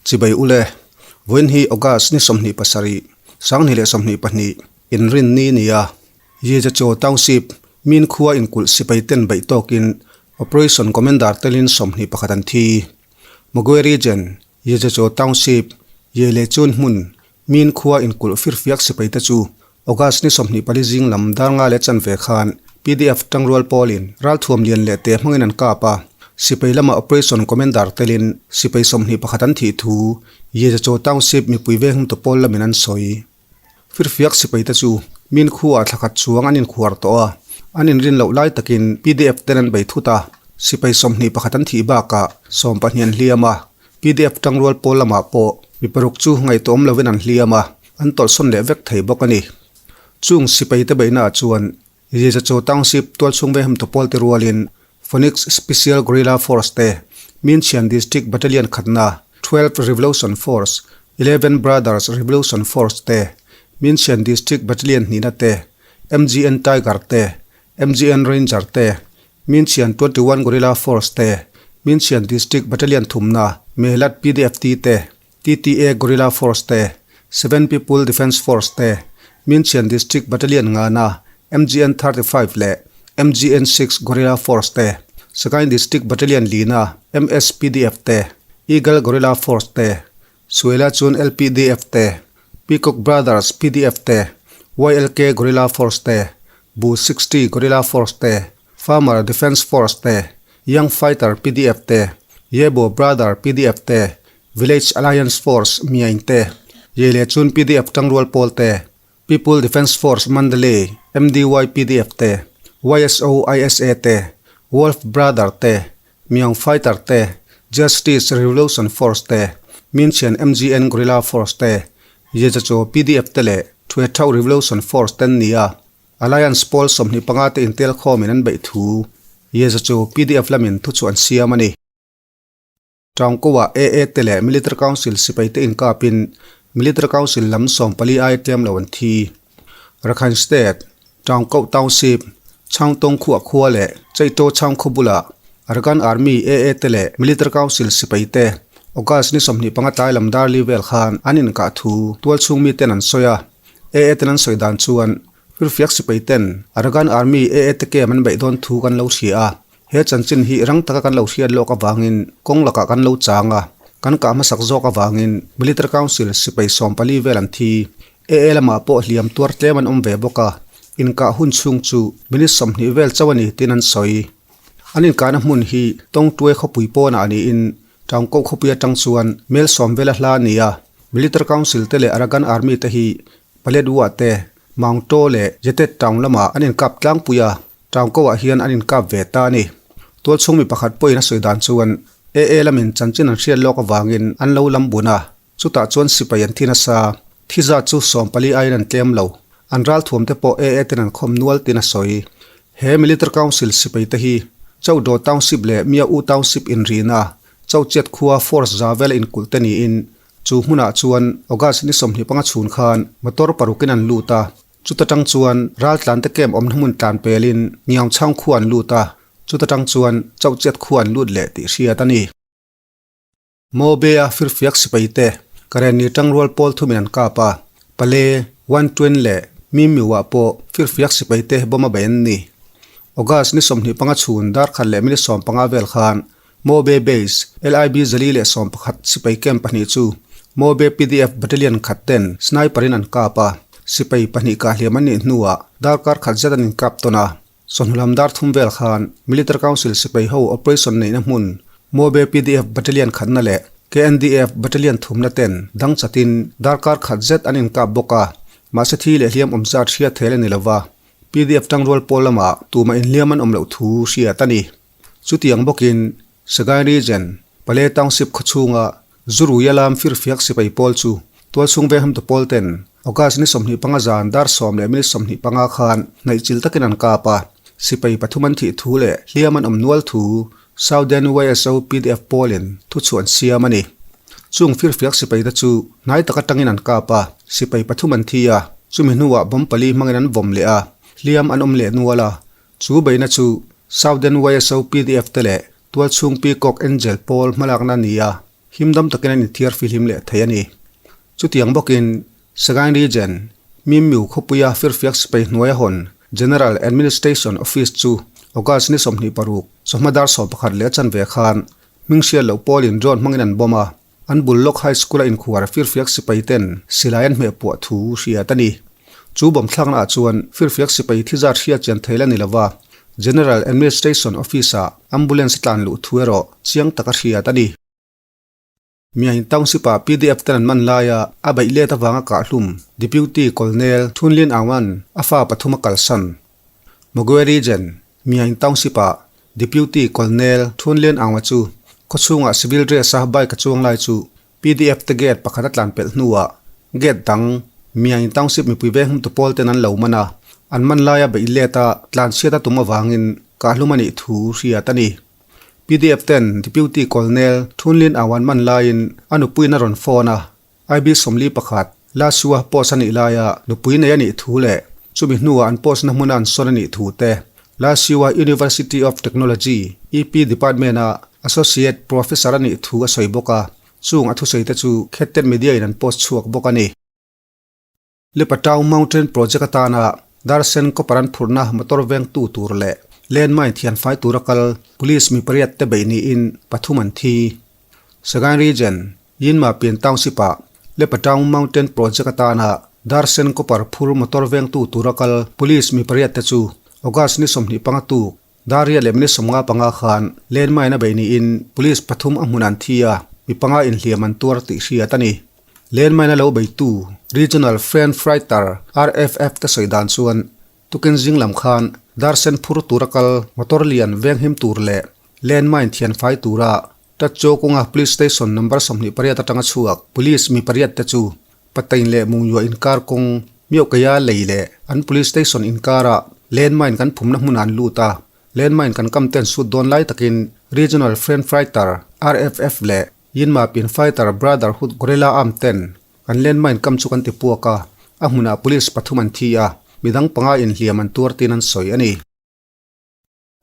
Chibai ule, vawiin hi August ni 27, 2022, inrinni nia Yizachaw Township, Min khua inkulh sipai ten beih tawkin Operation Commander telin 21 an thi. Magwe Region, Yizachaw Township, Ye leh Chun hmun, Min khua inkulh firfiak sipai te chu August ni 24 zing lam dar nga leh chanve khan PDF tangrual pawlin ralthuam lian leh te hmangin an kap a, sipai lama Operation Commander telin sipai 21 an thih thu Yezachaw Township mipui veng hmtu pawl lamin an sawi. Firfiak sipai te chu Min khuaah thla khat chuang an inkhuar tawh a, an inrin loh lai takin PDF ten an bei thut a, sipai 21 an thih bakah 12 an hliam a, PDF tangrual pawl lamah pawh mi paruk chu ngaihtuahawm lovin an hliam a, an tawlhsawn leh vek thei bawk a ni. Chung sipai te beihnaah chuan Yezachaw Township tualchhung veham tawpawl te rualin Phoenix Special Guerrilla Force te, Minchian District Battalion khatna 12 Revolution Force, 11 Brothers Revolution Force te, Minchian District Battalion hnihna te, MGN Tiger te, MGN Ranger te, Minchian 21 Guerrilla Force te, Minchian District Battalion thumna Melat PDFT te, TTA Guerrilla Force te, Seven People Defence Force te, Minchian District Battalion ngana MGN 35 leh MGN 6 Guerrilla Force te, Sagaing District Battalion lina MSPDF te, Eagle Guerrilla Force te, Suela chun LPDF te, Peacock Brothers PDF te, YLK Guerrilla Force te, Bu 60 Guerrilla Force te, Farmer Defence Force te, Young Fighter PDF te, Yebo Brother PDF te, Village Alliance Force Myaing te, Ye leh chun PDF tangrual pawl te, People Defence Force Mandalay, MDY PDF te, YSO ISA te, Wolf Brother te, Myaung Fighter te, Justice Revolution Force te, Minchian MGN Guerrilla Force te, Yezachaw PDF te leh Thwe Thau Revolution Force ten nia Alliance pawl 25 te intel khawmin an beih thu Yezachaw PDF lamin thu chu an siam a ni. Tangkoa AA te leh Military Council sipai te inkapin Military Council lam 14 ai tlem lo an thi. Rakhine State, Tangko Township, Changtong khuah khua leh Chaito Chang khaw bulah Arakan Army AA te leh Military Council sipai te August ni 25 tlai lam dar li vel khan an inkah thu tualchhung mi ten an sawi a. AA ten an sawi dan chuan firfiak sipai ten Arakan Army AA te kem an beih dawn thu kan lo hria a. He chanchin hi rang taka kan lo hriat lawk avangin kawng lakah kan lo chang a, kan kah hmasak zawk avangin Military Council sipai 14 vel an thi. AA lamah pawh hliam tuar tlem an awm ve bawk a, inkah hun chhung chu minute 20 vel chauh a ni tiin an sawi. An inkahna hmun hi Tawngtuai khawpui pawnah niin Tangkoh khawpui atang chuan mel 10 vela hla a ni a, Military Council te leh Arakan Army te hi Paletwa te, Maungtaw leh Jetet town lamah an inkap tlangpui a. Tangkoah hian an inkap ve ta a ni. Tualchhung mi pakhat pawhin a sawi dan chuan AA lamin chanchin an hriat lawk avangin an lo lam bun a, chutah chuan sipai an thi nasa. Thi zat chu 14 aiin an tlem lo. An ralthuam te pawh AA ten an khawm nual tiin a sawi. He Military Council sipai te hi Chaudaw Township leh Mia U Township inrina Chauchiat khua Force za vela inkulh te niin chu hmunah chuan August ni 25 chhun khan motor parukin an lut a. Chuta tang chuan raltlan te kem awmna hmun tlan pelin Ngiang chhang khu an lut a, chuta tang chuan Chauchiat khu an lut leh tih hriat a ni. Mawbe-a firfiak sipai te Karenni tangrual pawl thumin an kap a, Pale, One Twen leh Mimiu-ah pawh firfiak sipai te bawm a bei an ni. August ni 25 chhun dar khat leh minute 15 vel khan Mawbe Base, LIB 111 sipai camp pahnih chu Mawbe PDF Battalion khat ten sniper in an kap a, sipai pahnih kah hliam an nih hnuah darkar khat zet an inkap tawn a. Sawhnu lam dar thum vel khan Military Council sipai ho operation neihna hmun Mawbe PDF Battalion khatna leh KNDF Battalion thumna ten dang chatin darkar khat zet an inkap bawk a, mahse thi leh hliam awm zat hriat thel a ni lova, PDF tangrual pawl lamah tumah inhliam an awm loh thu hriat a ni. Chutiang bawkin Sagaing Region, Pale Township khawchhunga Zuruia lam firfiak sipai pawl chu tualchhung veng hamtu pawl ten August ni 25 zan dar 10 leh minute 25 khan hnaihchilh takin an kap a, sipai pathum an thih thu leh hliam an awm nual thu Southern YSO PDF pawlin thu chu an siam a ni. Chung firfiak sipai te chu hnai tak atangin an kap a, sipai pathum an thi a, chumi hnuah bomb pali hmangin an vawm leh a, hliam an awm leh nual a. Chu beihna chu Southern YSO PDF te leh tualchhung Peacock Angel pawl hmalakna a ni a. himdam takin an inthiar fihlim leh thei a ni. Chutiang bawkin Sagaing Region, Mimmiu khawpuia firfiak sipai hnuaia hawn General Administration Office chu August ni 26, chawhma dar 11 leh a chanve khan hming hriat loh pawlin drone hmangin an bomb a, an bul lawk High School-a inkhuar firfiak sipai ten silai an hmeh puah thu hriat a ni. Chu bomb thlakna ah chuan firfiak sipai thi zat hriat chian thei la ni lova, General Administration Office-ah ambulance a tlan luh thu erawh chiang taka hriat a ni. Myaing Township-ah pdf ten an man laia a beih let avanga kahhlum Deputy Colonel Thun Lin Aung-a'n a fa pathum a kalsan. Magwe Region, Myaing Township-ah Deputy Colonel Thun Lin Aung-a chu khawchhungah civil dress-a bike a chuang lai chu pdf te gate pakhat a tlan pelh hnuah gate dang Myaing Township mipui veng humtu pawl ten an lo man a, an man laia beih let a tlanchhiat a tum avangin kahhlum a nih thu hriat a ni. Pdf ten Deputy Colonel Thunlin Aung an man laiin a nupuiin a rawn phone a, IB 41, Lasua post a nih laia nupui nei a nih thu leh chumi hnuah an post na hmuna an sawn a nih thu te, Lasua University of Technology, EP Department a Associate Professor a nih thu a sawi bawk a, chung a thusawi te chu Khettet Media in an post chhuak bawk a ni. Lepatau Mountain Project atana Darsen Copper an phurhna motor vengtu tur leh landmine thianfai tura kal Police mi pariat te beih niin pathum an thi. Sagaing Region, Yinmapin Township-ah Lepatau Mountain Project atana Darsen Copper phur motor vengtu tura kal Police mi pariat te chu August ni 25 tuk Daria leh minute 55 khan landmine a beih niin Police pathum a hmun an thi a, mi panga inhliam an tuar tih hriat a ni. Landmine a lo beitu Regional Front Fighter, RFF, te sawi dan chuan tukin zing lam khan darsen phur tura kal motor lian venghim tur leh landmine thianfai tura Tatchaw kawnga Police Station number 28 atanga chhuak Police mi pariat te chu Patain leh Mungyua inkar kawng Miohkeia lei leh an Police Station inkarah landmine kan phumna hmunah an lut a, landmine kan kam ten sut dawn lai takin Regional Front Fighter, RFF, leh Yinmapin Fighter Brotherhood Guerrilla Arm ten kan landmine kam chu kan ti puak a, a hmunah police pathum an thi a, midang panga inhliam an tuar tin an sawi a ni.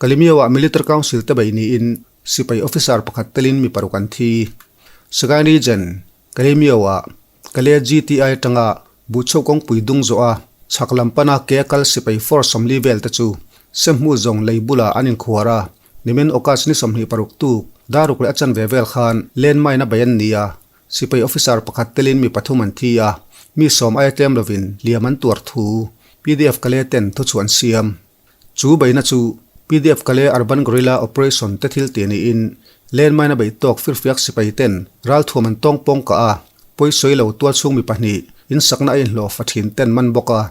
Kalemyo-ah Military Council te beih niin sipai officer pakhat telin mi paruk an thi. Sagaing Region, Kalemyo-ah Kale GTI atanga Buhchho kawngpui dung zawh a, chhak lam pana ke a kal sipai force 40 vel te chu Semhmu zawng lei bulah an inkhuar a, Nimin August ni 26 tuk daruk leh a chanve vel khan landmine a bei an ni a, sipai officer pakhat telin mi pathum an thi a, mi sawm aia tlem lovin hliam an tuar thu pdf Kale ten thuchhuah an siam. Chu beihna chu pdf Kale Urban Guerrilla Operation te thil tih niin landmine a beih tawk firfiak sipai ten ralthuam an tawng pawng kah a, pawisawi lo tualchhung mi pahnih insakna a inhlawh fa thin ten man bawk a.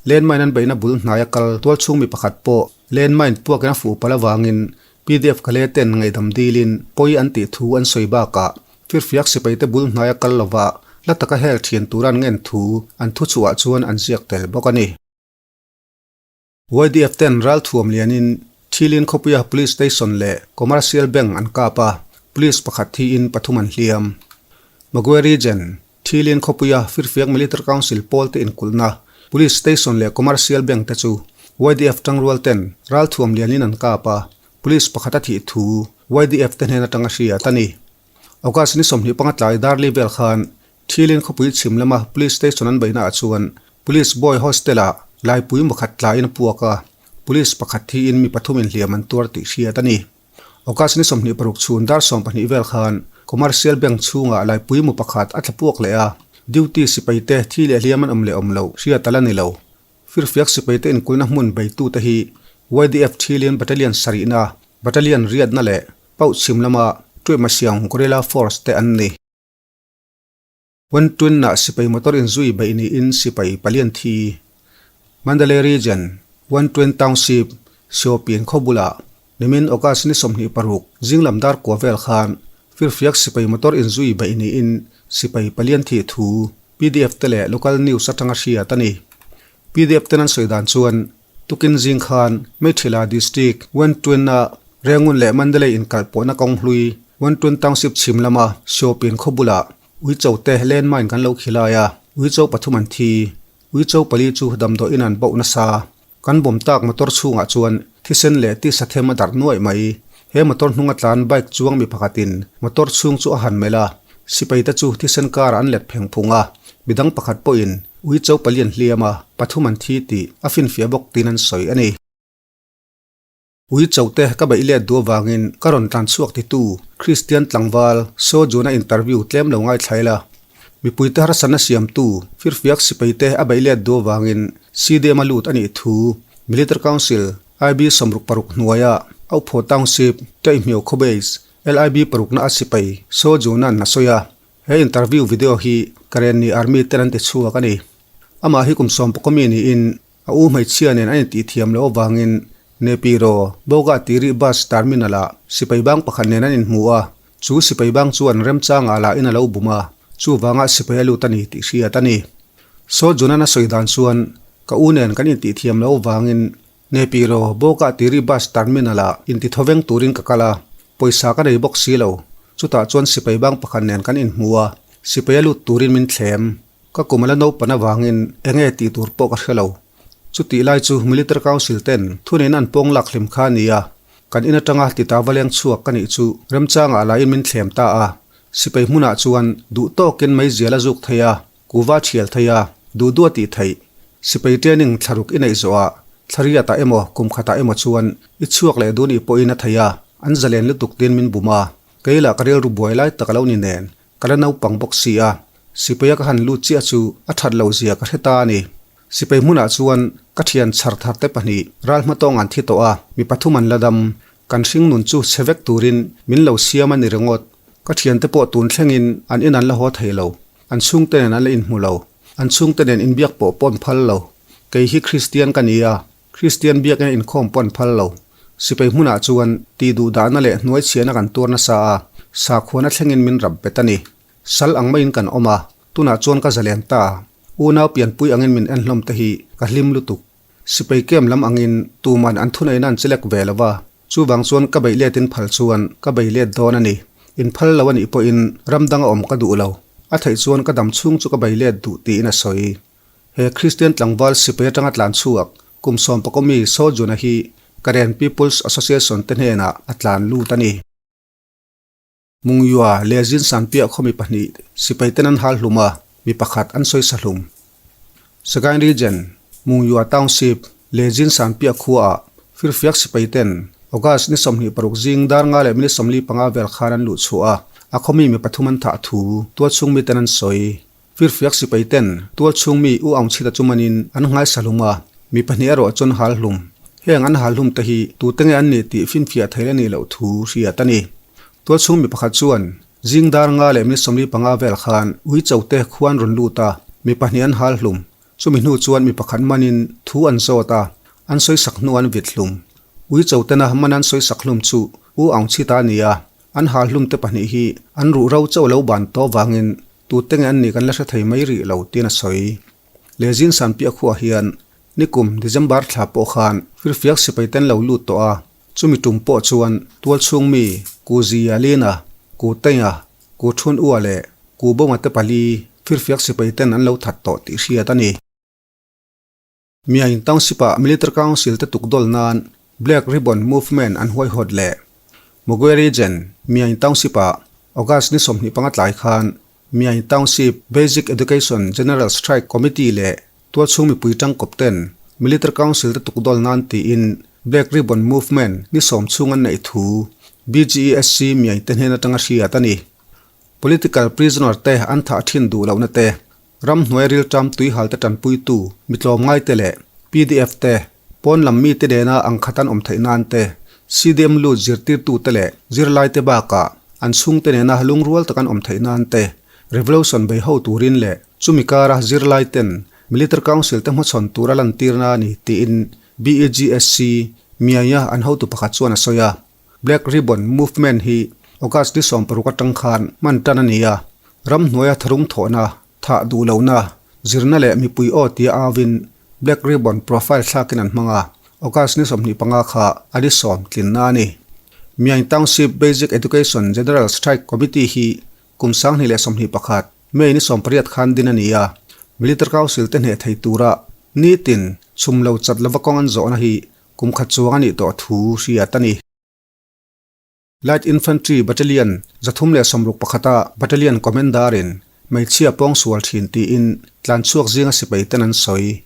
Landmine an beihna bul hnaia kal tualchhung mi pakhat pawh landmine puakin a fuh palh avangin pdf Kale ten ngaihdam dilin pawi an tih thu an sawi bakah firfiak sipaite bul hnaia kal lova la taka hel thian tura an ngen thu an thuchhuah chuan an ziak tel bawk a ni. YDF ten ralthuam lianin Thilin khawpuia Police Station leh Commercial Bank an kap a, Police pakhat thiin pathum an hliam. Magwe Region, Thilin khawpuia Firfiak Military Council pawl te inkulhna Police Station leh Commercial Bank te chu YDF tangrual ten ralthuam lianin an kap a, Police pakhat a thih thu YDF te hnen atanga hriat a ni. August ni 25 tlai Darli vel khan Thilin khawpui chhim lama Police Station an beihnaah chuan Police Boy Hostel-ah laipui makhat tlaiin a puak a, Police pakhat thiin mi pathumin hliam an tuar tih hriat a ni. August ni 26 chhun dar 12 vel khan Commercial Bank chhungah laipui mu pakhat a tla puak leh a, duty sipaite thi leh hliam an awm leh awm loh hriat a la ni lo. Firfiak sipaite inkulna hmun beitute hi YDF Thilin Battalion sarihna, Battalion riatna leh Pauh chhim lama Tuihmasiang Guerrilla Force te an ni. Wentunah sipai motor inzui beih niin sipai palian thi. Mandalay Region, Wentun Township, Siopin khaw bulah nimin August ni 26 zinglam dar kua vel khan firfiak sipai motor inzui beih niin sipai palian thih thu pdf te leh local news atanga hriat a ni. Pdf ten an sawi dan chuan tukin zing khan Meithila District, Wentun-a Rengun leh Mandalay inkalpawhna kawng hlui Wentun Township chhim lama Siopin khaw bulah Uicho te landmine kan lo khilai a, Uicho pathum an thi. Uicho pali chu damdawiin an bauh nasa. Kan bawm tak motor chhungah chuan thisen leh tisa them a darh nuaih mai. He motor hnunga tlan bike chuang mi pakhatin motor chhung chu a han melh a. Sipaite chu thisen karah an let pheng phung a, midang pakhat pawhin uicho pali an hliam a, pathum an thi tih a finfiah bawk tiin an sawi a ni. Uicho te ka beih let duh avangin ka rawn tlan chhuak titu Kristian tlangval Sojuna interview tlem lo ngaithla ila. Mipuite harsatna siamtu firfiak sipaite a beih let duh avangin CDM a lut a nih thu Military Council IB 66 hnuaia Auphaw Township Taihmiau khaw base LIB parukna a sipai Sojuna'n a sawi a, he interview video hi Karenni Army ten an ti chhuak a ni. Amah hi kum sawmpakaw mi niin a u hmeichhia nen an intih thiam loh avangin Nepiro Boga Tiri Bus Terminal ah sipai bang pakhat nen an inhmu a, chu sipai bang chuan remchangah lah in a lo bum a, chuvanga sipai a lut a ni tih hriat a ni. Sojuna'n a sawi dan chuan ka u nen kan intih thiam loh avangin Nepiro, Bawkah Tiri Bus Terminal-ah intithawveng turin ka kal a, pawisa ka nei bawk si lo. Chutah chuan sipai bang pakhat nen kan inhmu a, sipai a lut turin min thlem. Ka kum a la naupan avangin enge tih tur pawh ka hre lo. Chutih lai chu Military Council ten thuneihna an pawng lak hlim kha a ni a, kan in atanga tita va leng chhuak ka nih chu remchangah lahin min thlem ta a. Sipai hmunah chuan duh tawkin meizial a zuk thei a, Kuva thial thei a, duh duh a tih theih. Sipai training thlaruk i neih zawhah thlariatah emaw kum khatah emaw chuan i chhuak leh duh nih pawhin a thei a, an zalen lutuk tiin min bum a. Kei lah ka rilru buai lai tak a lo ni nen, ka la naupang bawk si a. Sipaia ka han lut chiah chu a that lo zia ka hre ta a ni. Sipai hmunah chuan ka thian chhar thar te pahnih ral hmatawng an thi tawh a, mi pathum an la dam. Kan hring nun chu chhe vek turin min lo siam a ni ringawt. Ka thiante pawh tun thlengin an in an la haw thei lo. An chhungte nen an la inhmu lo. An chhungte nen inbiak pawh pawh an phal lo. Kei hi Kristian ka ni a, Kristian biakina inkhawm pawh an phal lo. Sipai hmunah chuan tih duh dahna leh hnuaichhiahna kan tuar nasa a, sakhuana thlengin min rap bet a ni. Sal ang maiin kan awm a, tunah chuan ka zalen ta. Unau pianpui angin min en hlawm te hi ka hlim lutuk. Sipai camp lam angin tuman an thuneihna an chelek ve lo va, chuvang chuan ka beih let in phal chuan ka bei let dawn a ni. In phal lo a nih pawhin ram dang a awm ka duh lo. A theih chuan ka dam chhung chu ka bei let duh tiin a sawi. He Kristian tlangval sipai atanga tlan chhuak kum sawmpakaw mi Sojuna hi Karen People's Association te hnenah a tlan lut a ni. Mungyua leh Zinsanpiah khaw mi pahnih sipai ten an hal hlum a, mi pakhat an sawi sa hlum. Sagaing Region, Mungyua Township leh Zinsanpiah khuaah firfiak sipai ten August ni 26 zing dar nga leh minute 45 vel khan an luh chhuah a, a khaw mi mi pathum an thah thu tualchhung mi ten an sawi. Firfiak sipai ten tualchhung mi U Aung Chhita chu manin an nghaisa hlum a, mi pahnih erawh chuan hal hlum. Heng an hal hlum te hi tute nge an nih tih finfiah theih la nih loh thu hriat a ni. Tualchhung mi pakhat chuan zing dar nga leh minute 45 vel khan Uicho te khuan rawn lut a, mi pahnih an hal hlum. Chumi hnu chuan mi pakhat manin thu an zawt a, an sawisak hnu an vit hlum. Uicho tena man an sawisak hlum chu U Aung Chhita a ni a, An hal hlum te pahnih hi an ruh ro chauh lo ban tawh vangin tute nge an nih kan la hre thei mai rih lo tiin a sawi. Lehzin Sanpiah khuaah hian nikum December thla pawh khan firfiak sipai ten lo lut tawh a, chumi tum pawh chuan tualchhung mi Ku Zia Lina, Ku Tengah, Ku Thun Ua leh Ku Bonga te pali firfiak sipai ten an lo that tawh tih hriat a ni. Myaing Township-ah Military Council te tukdawl nan Black Ribbon Movement an huaihawt leh. Mogwe Region, Myaing Township-ah August ni 25 tlai khan Myaing Township Basic Education General Strike Committee leh tualchhung mipui tangkawp ten Military Council te tukdawl nan tiin Black Ribbon Movement ni sawm chhung an neih thu BGESC Myaing te hnen atanga hriat a ni. Political prisoner te an thah thin duh lohna te Ramhnuai rilṭam tuihalte ṭanpuitu mi tlawmngaite leh pdf te, pawn lam mite nena ang khat an awm theih nan te, CDM lut zirtirtute leh zirlaite bakah an chhungte nena lungrual tak an awm theih nan te, Revolution bei ho turin leh chumi kara zirlaiten Military Council te hmachhawn tura lantirna a ni tiin BEGSC Miaia an hotu pakhat chuan a sawi a. Black Ribbon Movement hi August ni 16 atang khan hman tan a ni a, ramhnuaia tharung thawhna, thah duh lohna, zirna leh mipui aw tia auin Black Ribbon profile thlakin an hmang a, August ni 25 kha a ni sawm tlinna a ni. Myaing Township Basic Education General Strike Committee hi kum 2021 May ni 18 khan din a ni a, Military Council te hneh thei tura nitin chhum lo chat lova kawng an zawhna hi Kum khat chuang a nih tawh thu hriat a ni. Light Infantry Battalion 361 a Battalion Commander-in hmeichhia pawngsual thin tiin tlanchhuak zinga sipai ten an sawi.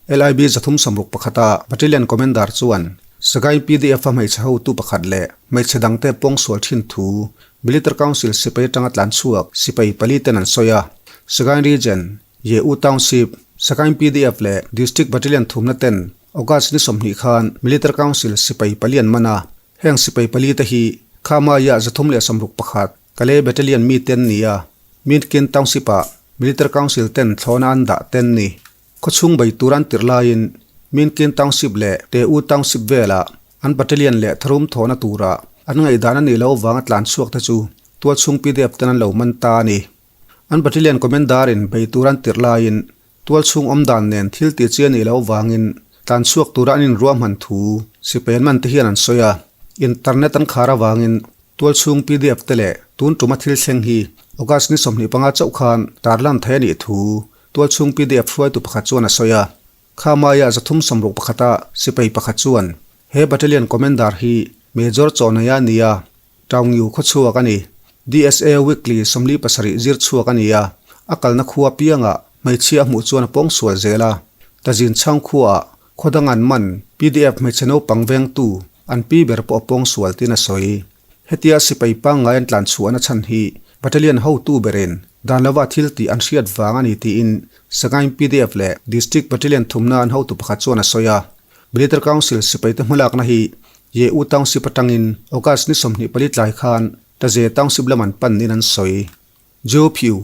LIB 361 a Battalion Commander chuan Sagaing PDF-a hmeichhe hotu pakhat leh hmeichhe dangte pawngsual thin thu Military Council sipai atanga tlanchhuak sipai pali ten an sawi a. Sagaing Region, Ye U Township, Sagaing PDF leh District Battalion thumna ten August ni 20 khan Military Council sipai pali an man a. Heng sipai pali te hi Khamaiah 361 Kalay Battalion mi te an ni a, Minkin Township-ah Military Council ten thlawhna an dah te an ni. Khawchhung bei tur an tirh laiin Minkin Township leh Te U Township velah an battalion leh tharum thawhna tura an ngaihdan a nih loh avanga tlan chhuak te chu tualchhung PDF ten an lo man ta a ni. An battalion commander-in bei tur an tirh laiin Tualchhung awm dan nen thil tih chi a nih loh avangin tlan chhuak tura an inruahman thu sipai an man te hian an sawi a. Internet an khar avangin tualchhung pdf te leh tun tuma thil thleng hi August ni 25 chauh khan tarlan thei a nih thu tualchhung pdf hruaitu pakhat chuan a sawi a. Khamaia 361 a sipai pakhat chuan he battalion commander hi Major Chawhnaia a ni a, Taungyu khaw chhuak a ni. DSA Weekly 47 zir chhuak a ni a, a kalna khua piangah hmeichhia a hmuh chuan a pawng sual zel a. Tazin chhang khuaah khaw dang an man PDF hmeichhe naupang vengtu an pi ber pawh a pawng sual tiin a sawi. Hetia sipai pangngai an tlan chhuahna chhan hi Battalion hotu berin dan lova thil tih an hriat vang a ni tiin Sagaing PDF leh District Battalion thumna an hotu pakhat chuan a sawi a. Military Council sipaite hmalakna hi Ye U Township atangin August ni 24 tlai khan Taze Township lam an pan niin an sawi. Joe Pyu,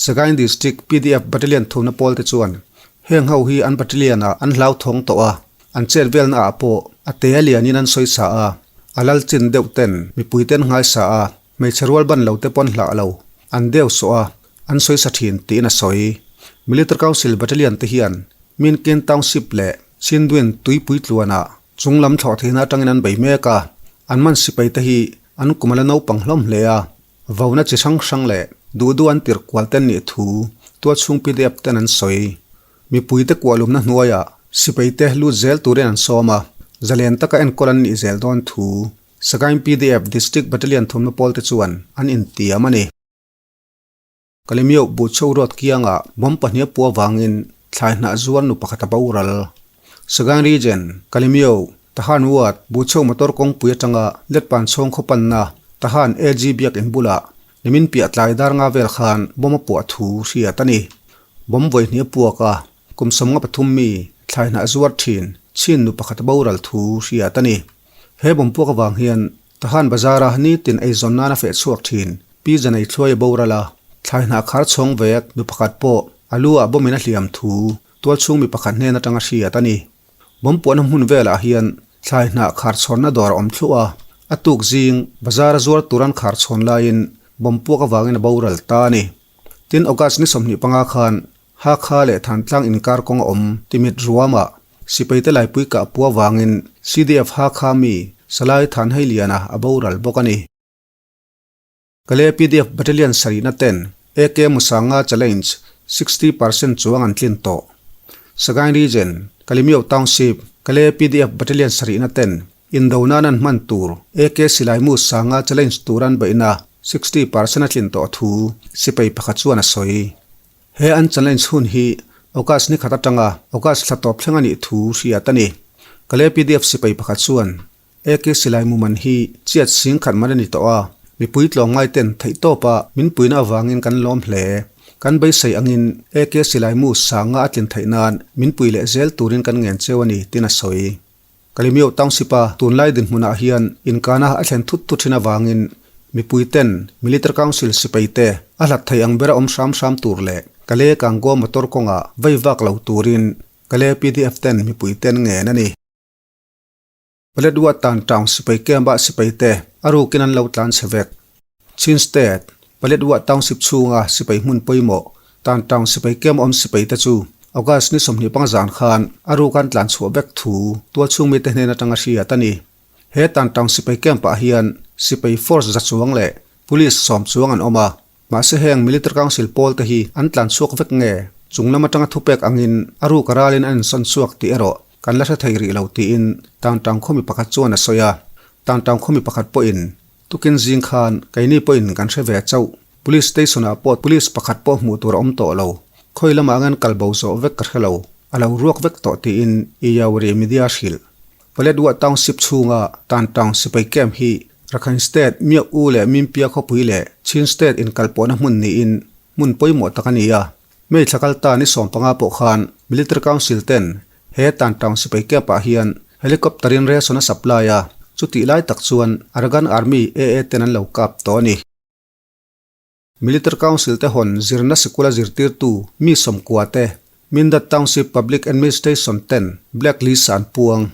Sagaing District PDF Battalion thumna pawl te chuan heng ho hi an battalion ah an hlauthawng tawh a, an chet velna ah pawh a te a lianin an sawi sa a, a lal chin deuh ten mipui te an ngai sa a, hmeichhe rual ban lo te pawn hlah lo, an deu sawh a, an sawi sa thin tiin a sawi. Military Council Battalion te hian Minkin Township leh Chindwin tuipui tluanah Chung lam thlawh theihna atangin an bei mek a, an man sipai te hi an kum a la naupang hlawm hle a, vauna chi hrang hrang leh duh duh an tirh kual te an nih thu tualchhung PDF ten an sawi. Mipui te kuahlumna hnuaiah sipai te lut zel turin an sawm a, zalen taka enkawl an nih zel dawn thu Sagaing PDF District Battalion thumna pawl te chuan an intiam a ni. Kalemioh Buhchho Road kiangah bomb pahnih a puah avangin thlai hnah zuar nu pakhat a boral. Sagaing Region, Kalemioh, Tahan Ward, Buhchho motor kawngpui atanga Letpan chhawng khaw panna Tahan AG biakinn bulah nimin piah tlai dar nga vel khan bomb a puah thu hriat a ni. Bomb vawi hnih a puak a, kum 53 mi thlai hnah zuar thin chin nu pakhat a boral thu hriat a ni. He bomb puak avang hian Tahan Bazar-a nitin eizawn nan a feh chhuak thin. Pi Janei Thluai a boral a, thlai hnah khar chhawng vek nu pakhat pawh a lu ah bawmin a hliam thu tualchhung mi pakhat hnen atanga hriat a ni. Bawm puahna hmun velah hian thlai hnah khar chhawnna dawr a awm thluah a, a tuk zing bazar-a zuar tur an khar chhawn laiin bawm puak avangin a boral ta a ni. Tin, August ni 25 khan Hakha leh Thantlang inkar kawng a awm timit ruamah sipaite laipui kah pua vangin CDF Hakha mi Salai Thanheiliana a boral bawk a ni. Kale PDF Battalion sarihna ten AK Musanga Challenge 60% chuang an tlin tawh. Sagaing Region, Kalemyo Township, Kale PDF Battalion sarihna ten indo nan an hman tur AK Silai Musanga Challenge tur an beihna 60% a tlin tawh thu sipai pakhat chuan a sawi. He an challenge hun hi August ni khat atanga August thla tawp thleng a nih thu hriat a ni. Kale PDF sipai pakhat chuan AK silai mu man hi chiat sing khat man a ni tawh a, mipui tlawmngai ten theih tawpa min puina avangin kan lawm hle. Kan beisei angin AK silai mu sanga a tlin theih nan min pui leh zel turin kan ngen cheu a ni, tiin a sawi. Kalemyo Township-a tunlai dinhmunah hian inkana a thlen thut thut thin avangin mipui ten Military Council sipai te a hlat thei ang bera awm hram hram tur leh Kale Kangaw motor kawngah vei vak lo turin Kale PDF ten mipui ten ngen a ni. Paletwa Tan Town sipai camp-ah sipai te a rukin an lo tlan chhe vek. Chin State, Paletwa Township chhunga sipai hmun pawimawh Tan Town sipai camp awm sipai te chu August ni 25 zan khan a ruk an tlan chhuah vek thu tualchhung mite hnen atanga hriat a ni. He Tan Town sipai camp-ah hian sipai force za chuang leh police sawm chuang an awm a. Mahse heng Military Council pawl te hi an tlan chhuak vek nge? Chung lam atanga thupek angin a ruk a ralin an insawn chhuak tih erawh kan la hre thei rih lo tiin Tan Town khawmi pakhat chuan a sawi a. Tan Town khawmi pakhat pawhin. Tukin zing khan keini pawhin kan hre ve chauh. Police station ah pawh police pakhat pawh hmuh tur a awm tawh lo. Khawi lamah ngen kal bo zawh vek ka hre lo. A lo ruak vek tawh tiin Iyawri media hrilh. Paletwa Township chhunga Tan Town sipai camp hi Rakhine State, Myauk U leh Mimpia khawpui leh Chin State inkalpawhna hmun niin hmun pawimawh tak a ni a. May thla kalta ni 15 pawh khan Military Council ten he Tan Town sipai camp ah hian helicopter in ration a supply a, chutih lai tak chuan Arakan Army AA ten an lo kap tawh a ni. Military Council te hawn zirna sikula zirtirtu mi 90 te Mindat Township Public Administration ten Black List an puang.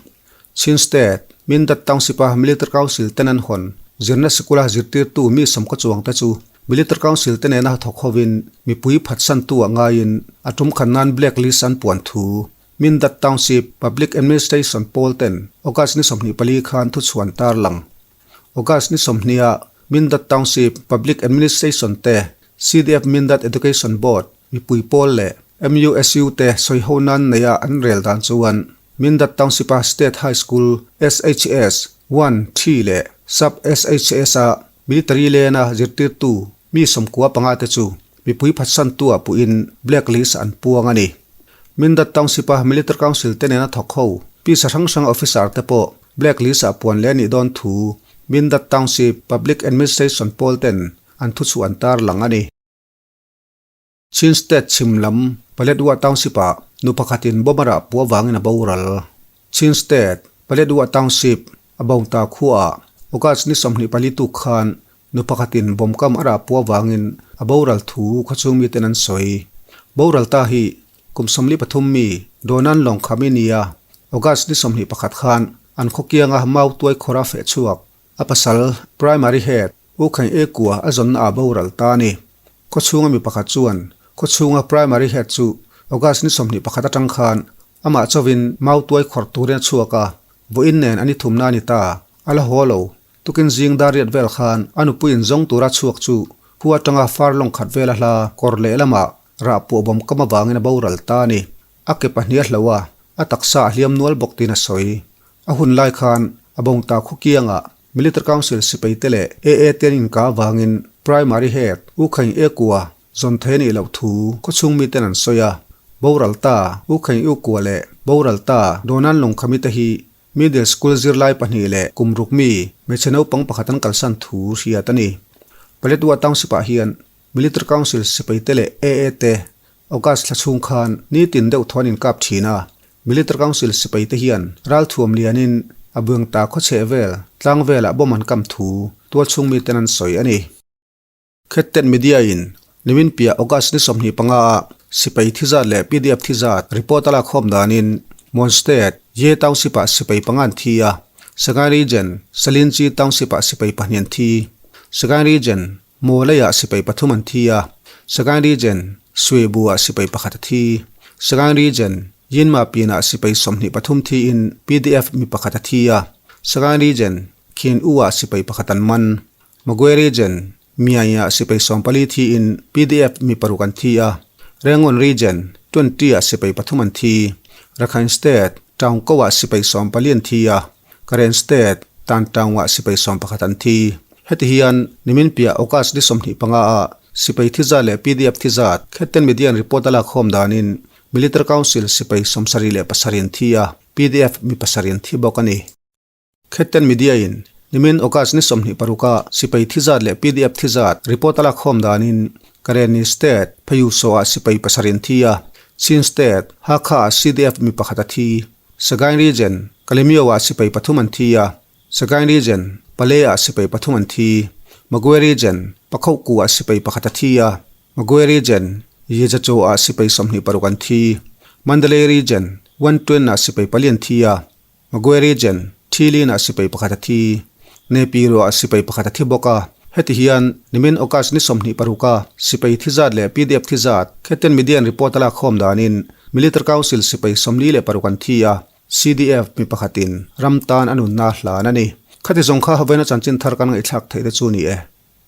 Chin State, Mindat Township a Military Council ten an hawn zirna sikula zirtirtu mi 90 chuang te chu Military Council te nena thawk hovin mipui phatsantu ah ngaiin a tum khan nan Black List an puan thu Mindat Township Public Administration pawl ten August ni 24 khan thuchhuan tarlang. August ni 20 ah Mindat Township Public Administration te, CDF Mindat Education Board, mipui pawl leh MUSU te sawiho nan neia an rel dan chuan Mindat Township-a State High School, SHS, one, three leh Sub SHS-a Military lena zirtirtu mi 95 te chu mipui phatsantu ah puhin Black List an puang a ni. Mindat Township-a Military Council te nena thawk ho pisa hrang hrang officer te pawh Black List ah puan leh a nih dawn thu Mindat Township Public Administration pawl ten an thuchhuah an tarlang a ni. Chin State chhim lam Paletwa Township ah nu pakhatin bomb a rah puah avangin a boral. Chin State Paletwa Township a Bawngta khuaah August ni 24 tuk khan nu pakhatin bomb kam a rah puah avangin a boral thu khawchhung miten an sawi. Boral ta hi Kum 43 mi Donan lawng khami nia August ni 21 khan an khawkianga mau tuai khawra feh chhuak a pasal Primary Head U Khain E Kua a zawnna ah boral ta a ni. Khawchhunga mi pakhat chuan khawchhunga Primary Head chu August ni 21 atang khan amah chawin mau tuai khawr turin a chhuak a, vawiin nen an i thumna a ni ta, a la haw lo. Tukin zing dar riat vel khan a nupuiin zawng tura chhuak chu khua atanga far lawng khat vela hla kawr lehlamah rah puah bawm kam avangin a boral ta a ni. A ke pahnih a hlo a, a taksa a hliam nual bawk tiin a sawi. A hun lai khan a bawngta khukiangah Military Council sipai te leh AA te an inka avangin Primary Head U Khaing E Kua zawn thei a nih loh thu khawchhung miten an sawi a. Boral ta U Khaing U Kua leh boral ta Donan Lungkhami te hi Middle School zirlai pahnih leh kum ruk mi hmeichhe naupang pakhat an kalsan thu hriat a ni. Paletwa Township ah hian Military Council sipai te leh AA te August thla chhung khan nitin deuh thawn inkap thin a, Military Council sipai te hian ralthuam lianin a buangta khawchheh vel tlang velah bomb an kam thu tualchhung miten an sawi a ni. Khettet Media in nimin piah August ni 25 ah sipai thi zat leh PDF thi zat report a lak khawm danin Mon State, Ye Township ah sipai panga an thi a, Sagaing Region, Salinchi Township ah sipai pahnih an thi. Sagaing Region, Maw leiah sipai pathum an thi a, Sagaing Region, Suibu ah sipai pakhat a thi. Sagaing Region, Yinma pinah sipai 23 thiin PDF mi pakhat a thi a, Sagaing Region, Khin U ah sipai pakhat an man. Magwe Region, Myaing ah sipai 14 thiin PDF mi paruk an thi a, Rangoon Region, 20 ah sipai pathum an thi. Rakhine State, Taung Ko ah sipai 14 an thi a, Karen State, Tan Taung ah sipai 11 an thi. Heti hian nimin piah August ni 25 ah sipai thi zat leh PDF thi zat Khetten Media in report a lak khawm danin Military Council sipai 77 an thi a, PDF mi pasarih an thi bawk a ni. Khetten Media in nimin August ni 26 ah sipai thi zat leh PDF thi zat report a lak khawm danin Karenni State, Phayuso ah sipai pasarih an thi a, Chin State, Hakha ah CDF mi pakhat a thi. Sagaing Region, Kalemyo ah sipai pathum an thi a, Sagaing Region, Pale ah sipai pathum an thi. Magwe Region, Pakhoku ah sipai pakhat a thi a, Magwe Region, Yejacho ah sipai 26 an thi. Mandalay Region, Wantuen ah sipai pali an thi a, Magwe Region, Thilin ah sipai pakhat a thi. Nepiro ah sipai pakhat a thi bawk a. Heti hian nimin August ni 26 a sipai thi zat leh PDF thi zat Khetten Media in report a lak khawm danin Military Council sipai 46 an thi a, CDF mi pakhatin ram tan a nunna hlan a ni. Khati zawng kha vawiina chanchin thar kan ngaihthlak theih te chu ni e.